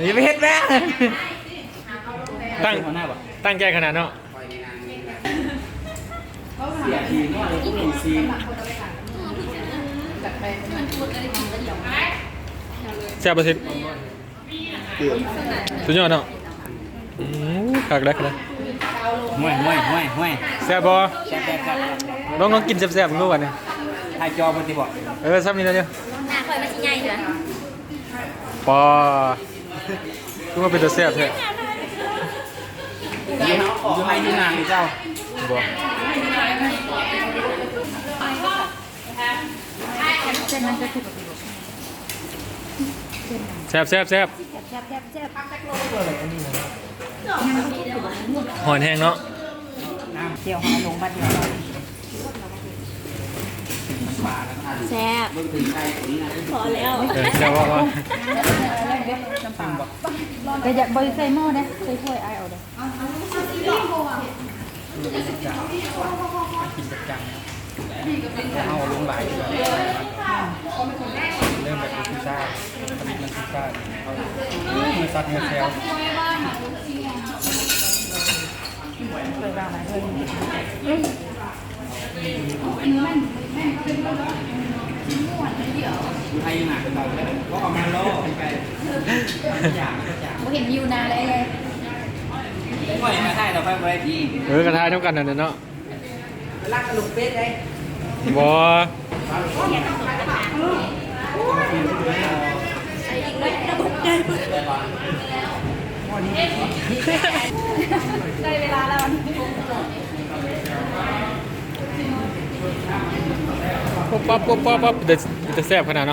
ຢ່າໄປເຮັດແມ່ ຕັ້ງ ຕັ້ງໃຈຂະໜາດເນາະ. ແຊບບໍ່ຊິດ? ສຸດຍອດເນາະ. ອືມ ຄັກເດ້ ຄັກເດ້. ຫ້ວຍໆໆໆ ແຊບບໍ່? ແຊບໆໆ ລອງ ລອງກິນແຊບໆເບິ່ງດູບັດນີ້. ຖ່າຍຈໍເພິ່ນຕິບໍ? ເອີ ຊ່ຳນີ້ລະເດີ. ໜ້າຂ້ອຍມັນຊິໃຫຍ່ເດີ. ປາ ຄືວ່າເປັນຕາແຊບແທ້. ຢູ່ໃນຢູ່ນານີ້ເຈົ້າ ບໍ່ ແຊບໆໆ ແຊບໆໆ ຫອນແຮງເນາະ. ດຽວເຮົາລົງບັດດຽວ. ແຊບ ພໍແລ້ວ. ເອີ ແຊບບໍ່ ບໍ່ ນ້ຳປາບໍ່? ແຕ່ຢ່າ ບໍ່ໃສ່ໝໍ້ເດ້ ໃສ່ຖ້ວຍ ອ້າຍເອົາເດ້. ກິນປະຈຳ ເຮົາລົງຫຼາຍຢູ່ແລ້ວ ເລີ່ມແບບເປັນຜູ້ຊາຍ ທຳອິດເປັນຜູ້ຊາຍ ເຮົາເມື່ອສັດເມື່ອແຊວ. ບໍ່ເຫັນຢູ່ນານເລີຍ. ເອີ ກະຖ່າຍນຳກັນນັ້ນແຫຼະເນາະ. ບໍ່ ໄດ້ເວລາແລ້ວ. ປຸບປັບ ປຸບປັບ ປັບ ເປັນຕາ ເປັນຕາແຊບຂະໜາດເນາະ.